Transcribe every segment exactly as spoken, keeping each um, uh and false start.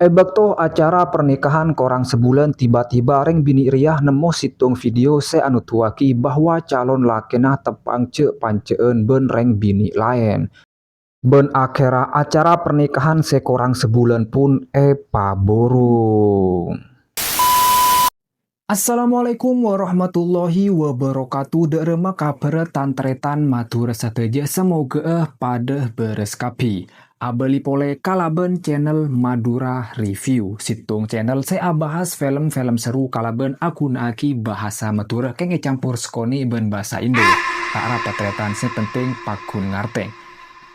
È bâkto acara pernikahan korang sabulân, tiba-tiba rèng binè' rèya nemmo sèttong video sè anodhuwâghi bahwa calon lakèna teppa'na jhâ'-panjhâ'ân bân rèng binè' laèn. Bân akhèrra acara pernikahan sè korang sabulân pun èpaburu. Assalamualaikum warahmatullahi wabarakatuh. Dâ' remma kabhârrâ tan-tarètan Madhurâ sadhâjâ, samoghâ'â padâ bârâs kabbhi. Abâli polè kalabân channel Madura Review, sèttong channel sè abahas film-film seru kalabân aghuna'aghi bhâsa Madhurâ kèng ècampor sakonè' bân bhâsa Indo. Ta' arapa tarètan, sè pentèng pagghun ngartè.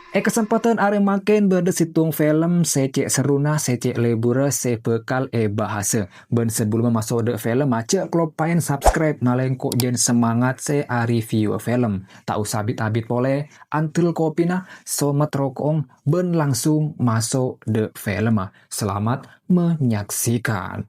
È kasempadhân arè mangkèn bâdâ sèttong film sè cè' serruna, sè cè' lebbhurrâ sè bhâkal èbahasâ. Bân sabellunna maso' dâ' film, jhâ' kaloppaè subscribe, nalèngko' jhân semangat sè a-review film. Ta' osa bit-abit polè, andel kopina, somat roko'na, bân langsung maso' dâ' film. Selamat menyaksikan.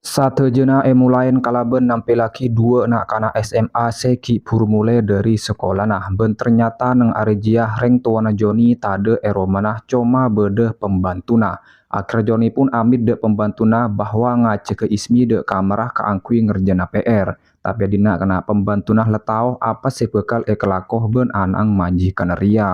Sadhâjâna èmolaè kalabân nampèllaghi duwâ' na'-kana' S M A sè ghi' bhuru molè dâri sakolana, bân ternyata neng arè jiyâ rèng towana Joni tadâ' è romana, coma bâdâ pembantuna. Akhèrra Joni pun amèt dâ' pembantuna bahwa ngajhâghâ Ismi dâ' kamarra kaangghuy ngerjâna P R. Tapè dinna' kana' pembantuna la tao apa sè bhâkal èkalako bân ana'na majikanna rèya.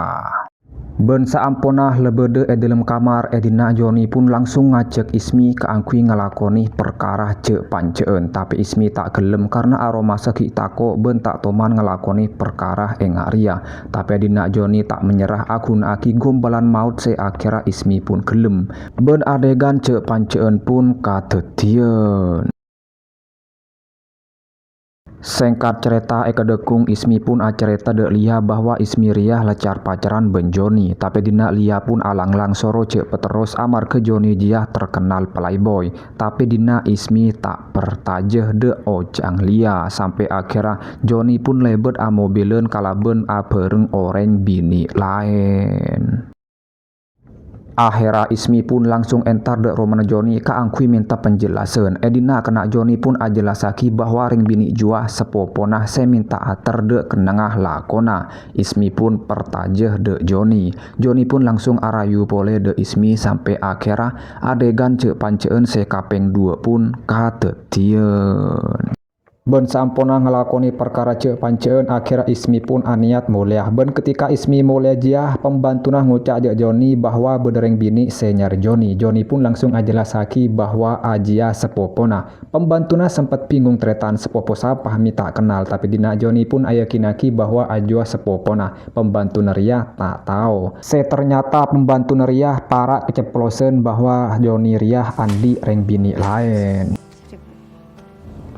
Bân saamponna la bâdâ è dâlem kamar, è dinna' Joni pun langsung ngajhâk Ismi kaangghuy ngalakonè parkara jhâ'-panjhâ'ân. Tapè Ismi ta' ghellem karna aromasa ghi' tako' bân ta' toman ngalakonè parkara enga' rèya. Tapè dinna' Joni ta' menyerah, aghuna'aghi gombalan maot sè akhèrra Ismi pun ghellem. Bân adhegan jhâ'-panjhâ'ân pun kadhâddhiyân. Sèngkat carèta, è kadhâkung Ismi pun acarèta dâ' Lia bahwa Ismi rèya la car-pacaran bân Joni. Tapè dinna' Lia pun alang-lang soro jhâ' paterros amarghâ Joni jiyâ terkenal playboy. Tapè dinna' Ismi ta' parcajâ dâ' oca'na Lia, sampè' akhèrra Joni pun lèbât amobilan kalabân abhâreng orèng binè' laèn. Akhèrra Ismi pun langsung entar dâ' romana Joni kaangghuy mènta penjelasan. È dinna' kana' Joni pun ajellassaghi bahwa rèng binè' jiyâ sapopona sè mènta ater dâ' kennengnganna lakona. Ismi pun parcajâ dâ' Joni. Joni pun langsung arayu polè dâ' Ismi sampè' akhèrra adhegan jhâ'-panjhâ'ân sè kapèng duwâ' pun kadhâddhiyân. Bân saamponna ngalakonè parkara jhâ'-panjhâ'ân, akhèrra Ismi pun anèyat molèya. Bân ketika Ismi molèya jiyâ, pembantuna ngoca' jhâ' Joni bahwa bâdâ rèng binè' sè nyarè Joni. Joni pun langsung ajellassaghi bahwa jiyâ sapopona. Pembantuna sempet bingung, tarètan sapopo sapa mè' ta' kennal, tapè dinna' Joni pun ayakinnaghi bahwa jiyâ sapopona. Pembantuna rèya ta' tao. Sè ternyata pembantuna rèya para' kaceplosan bahwa Joni rèya andi' rèng binè' laèn.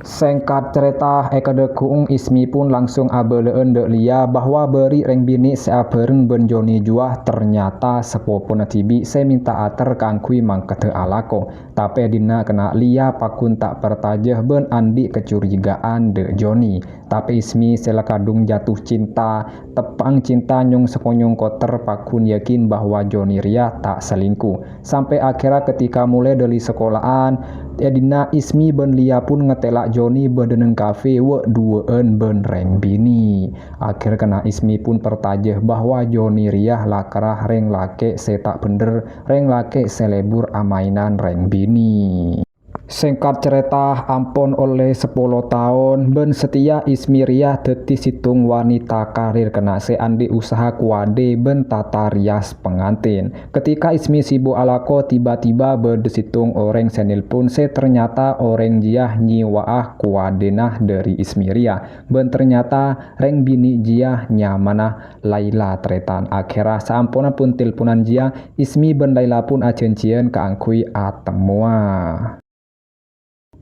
Sèngkat carèta, è kadhâkung Ismi pun langsung abâlâ'ân dâ' Lia bahwa bâri' rèng binè' sè abhâreng bân Joni jiyâ ternyata sapopona dhibi' sè mènta ater kaangghuy mangkaddhâ alako. Tapè dinna' kana' Lia pagghun ta' parcajâ bân andi' kacurigaan dâ' Joni. Tapè Ismi sè la kadhung jatuh cinta, teppa'na cinta nyong-sakonyong koter, pagghun yakin bahwa Joni rèya ta' salingkuh. Sampè' akhèrra ketika molè dâri sakola'an, è dinna' Ismi bân Lia pun ngatèla' Joni bâdâ neng kafe wâ'-duwâ'ân bân rèng binè'. Akhèrra kana' Ismi pun parcajâ bahwa Joni rèya lakara rèng lakè' sè ta' bhendher, rèng lakè' sè lebur amaènan rèng binè'. Sèngkat carèta, ampon ollè sapolo taon, bân satèya Ismi rèya dhâddhi sèttong wanita karir kana' sè andi' usaha kowadè bân tata rias pangantèn. Ketika Ismi sibuk alako, tiba-tiba bâdâ sèttong orèng sè nelpon sè ternyata orèng jiyâ nyèwa'a kowadèna dâri Ismi rèya. Bân ternyata rèng binè' jiyâ nyamana Laila, tarètan. Akhèrra saamponna pon telponan jiyâ, Ismi bân Laila pun ajhânjhiyân kaangghuy atemmowa.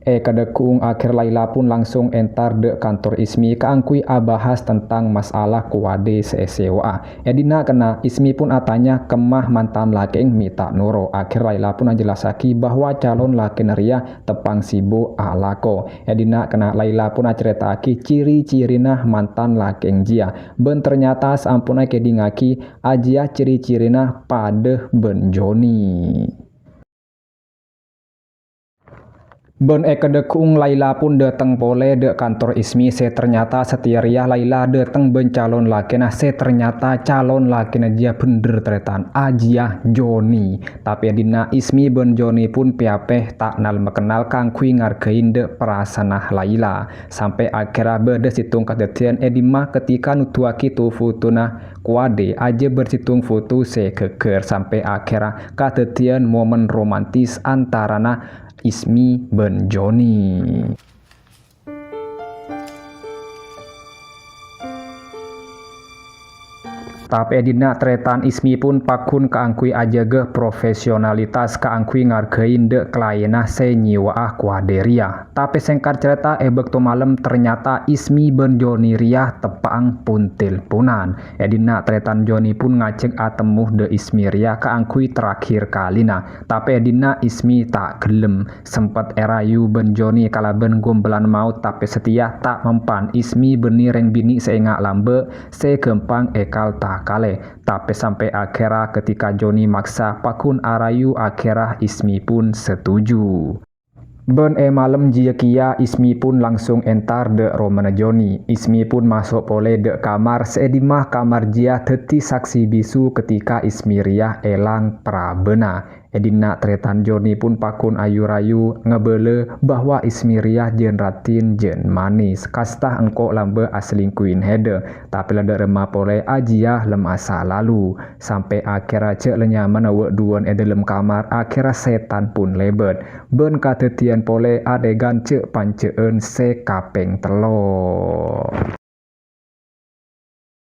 È kadhâkung akhèr Laila pun langsung entar dâ' kantor Ismi kaangghuy abahas tentang masalah kowadè sè èsèwa'a. È dinna' kana' Ismi pun atanya kemma mantan lakèna mè' ta' noro'. Akhèr Laila pun ajellassaghi bahwa calon lakèna rèya teppa'na sibuk alako. È dinna' kana' Laila pun acarèta'aghi ciri-cirina mantan lakèna jiyâ. Bân ternyata saamponna èkèdingngaghi jiyâ ciri-cirina padâ bân Joni. Bân è kadhâggu'ung Laila pun dâteng polè dâ' kantor Ismi sè ternyata satèya rèya Laila dâteng bân calon lakèna sè ternyata calon lakèna jiyâ bhender tarètan, ajiyâ Joni. Tapè è dinna' Ismi bân Joni pun pè-apè ta' nal-makennal kaangghuy ngarghâi dâ' parasaanna Laila. Sampè' akhèrra bâdâ sèttong kadhâddhiyân è dimma ketika noduwaghi to-fotona kowadè ajiyâ bâr sèttong foto sè ghâggâr sampè' akhèrra kadhâddhiyân momen romantis antarana Ismi bân Joni. Tapè è dinna' tarètan Ismi pun pagghun kaangghuy ajâgâ profesionalitas kaangghuy ngarghâi dâ' kliènna sè nyèwa'a kowadè rèya. Tapè sèngkat carèta, è bâkto malem, ternyata Ismi bân Joni rèya teppa'an pon-telponan. È dinna' tarètan Joni pun ngajhâk atemmo dâ' Ismi rèya kaangghuy terakhir kalina. Tapè è dinna' Ismi ta' ghellem. Sempet èrayu bân Joni kalabân gombhâlân maot, tapè satèya ta' mempan. Ismi bânnè rèng binè' sè enga' lambâ', sè ghâmpang èkal-takalè. Tapè sampè' akhèrra ketika Joni maksa pagghun arayu, akhèrra Ismi pun setuju. Bân è malem jiyâ kèya Ismi pun langsung entar dâ' romana Joni. Ismi pun maso' polè dâ' kamar sè è dimma kamar jiyâ dhâddhi saksè bisu ketika Ismi rèya èlang prabâna. È dinna' tarètan Joni pun pagghun ayu-rayu ngabâlâ bahwa Ismi rèya jân raddhin jân manis, kasta engko' lambâ' aselingkuhin hèdâ, tapè la dâ' remma polè ajiyâ la masa lalu. Sampè' akhèrra jhâ' la nyaman wâ'-duwâ'ân è dâlem kamar, akhèrra sètan pun lèbât. Bân kadhâddhiyân polè adègan jhâ'-panjhâ'ân sè kapèng tello'.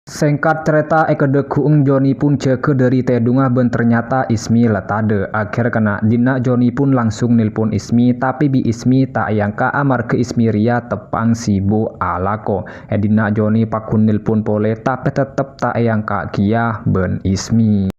Sèngkat carèta, è kadhâggu'ung Joni pun jâgâ dâri tèdungnga bân ternyata Ismi la tadâ'. Akhèr kèna' dinna' Joni pun langsung nelpon Ismi, tapè bi' Ismi ta' èangka' amarghâ Ismi rèya teppa'an sibuk alako. È dinna' Joni pagghun nelpon polè, tapè tettep ta' èangka' kèya bân Ismi.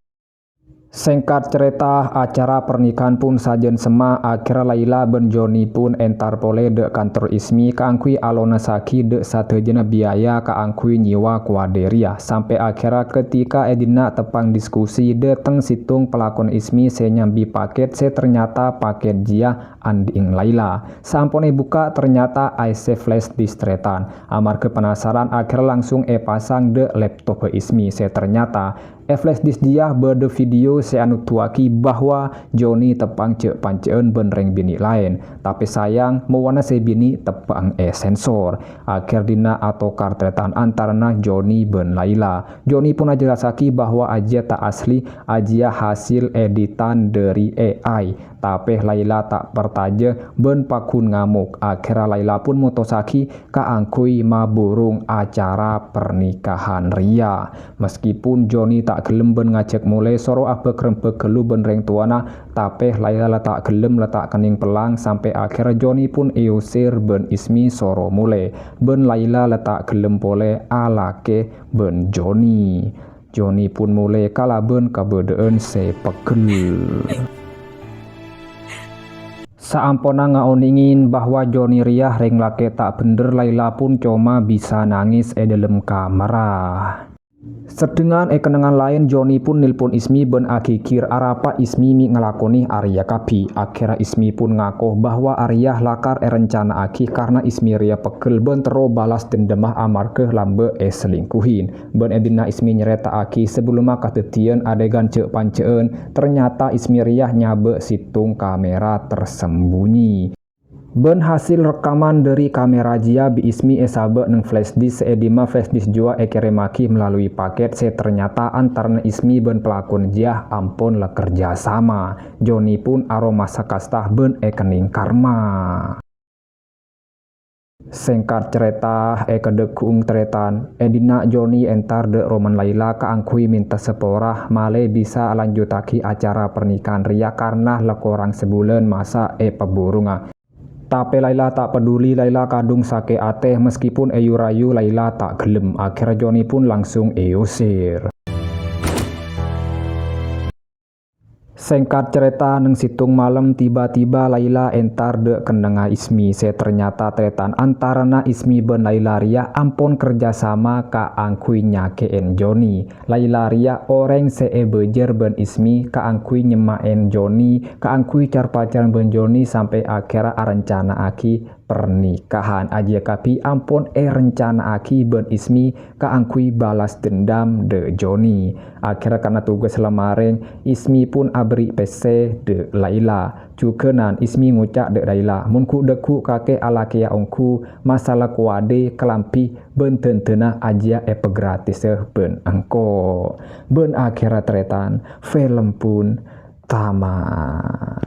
Sèngkat carèta, acara pernikahan pun sajân semma, akhèrra Laila bân Joni pun entar polè dâ' kantor Ismi kaangghuy alonassaghi dâ' sadhâjâna biaya kaangghuy nyèwa kowadè rèya. Sampè' akhèrra ketika è dinna' teppa'an diskusi, dâteng sèttong palakon Ismi sè nyambi pakèt sè ternyata pakèt jiyâ andhi'na Laila. Saamponna èbukka', ternyata aèssè flash disk tarètan. Amarghâ penasaran, akhèrra langsung èpasang dâ' laptop Ismi sè ternyata è flash disk jiyâ bâdâ video sè anodhuwâghi bahwa Joni teppa'an jhâ'-panjhâ'ân bân rèng binè' laèn. Tapè sayang, mowana sè binè' teppa'an èsensor. Akhèr dinna' atokar tarètan antarana Joni bân Laila. Joni pun ajhellassaghi bahwa ajiyâ ta' asli, ajiyâ hasil editan dâri A I. Tapè Laila ta' parcajâ bân pagghun ngamok. Akhèrra Laila pun motossaghi kaangghuy maburung acara pernikahan rèya. Maskèpon Joni ta' ghellem bân ngajhâk molè, soro abâk-rembâk ghâllu bân rèng towana, tapè Laila la ta' ghellem, la ta' kennèng pellang, sampè' akhèrra Joni pun èosèr bân Ismi soro molè. Bân Laila la ta' ghellem polè alakè bân Joni. Joni pun molè kalabân kabâdâ'ân sè pegghel. Saamponna ngaonèngè bahwa Joni rèya rèng lakè' ta' bhendher, Laila pun coma bisa nangès è dâlem kamarra. Sedengan è kennengngan laèn, Joni pun nelpon Ismi bân aghigir arapa Ismi mè' ngalakonè arèya kabbhi. Akhèrra Ismi pun ngako bahwa arèya lakar èrencana'aghi karna Ismi rèya pegghel bân terro balas dendemma amarghâ lambâ' èselingkuhin. Bân è dinna' Ismi nyarèta'aghi sabellunna kadhâddhiyân adègan jhâ'-panjhâ'ân, ternyata Ismi rèya nyabâ' sèttong kamera tersembunyi. Bân hasil rekaman dâri kamera jiyâ bi' Ismi èsabâ' neng flash disk, sè è dimma flash disk jiyâ èkèrèmmaghi melalui pakèt sè ternyata antarana Ismi bân palakon jiyâ ampon la kerja sama. Joni pun aromasa kasta bân èkennèng karma. Sèngkat carèta, è kadhâggu'ung tarètan, è dinna' Joni entar dâ' romana Laila kaangghuy mènta sapora malè bisa alanjuttaghi acara pernikahan rèya karna la korang sabulân masa èpaburunga. Tapè Laila ta' paduli, Laila kadhung sakè' atè, maskèpon èyu-rayu Laila ta' ghellem. Akhèrra Joni pun langsung èosèr. Sèngkat carèta, neng sèttong malem, tiba-tiba Laila entar dâ' kennengnga Ismi, sè ternyata tarètan antarana Ismi bân Laila rèya ampon kerja sama kaangghuy nyakè'èn Joni. Laila rèya orèng sè èbâjâr bân Ismi kaangghuy nyemma'èn Joni, kaangghuy car-pacaran bân Joni sampè' akhèrra arencana'aghi pernikahan. Ajiyâ kabbhi ampon èrencana'aghi bân Ismi kaangghuy balas dendam dâ' Joni. Akhèrra karna tugas la marèng, Ismi pon aberri' pèssè dâ' Laila. Jhughânan Ismi ngoca' dâ' Laila, "Mon ghu'-, dâgghu' kakè alakèya ongghu, masalah kowadè, kalambhi, bân dândânna ajiyâ èpagratisa bân engko'." Bân akhèrra tarètan, film pun tamat.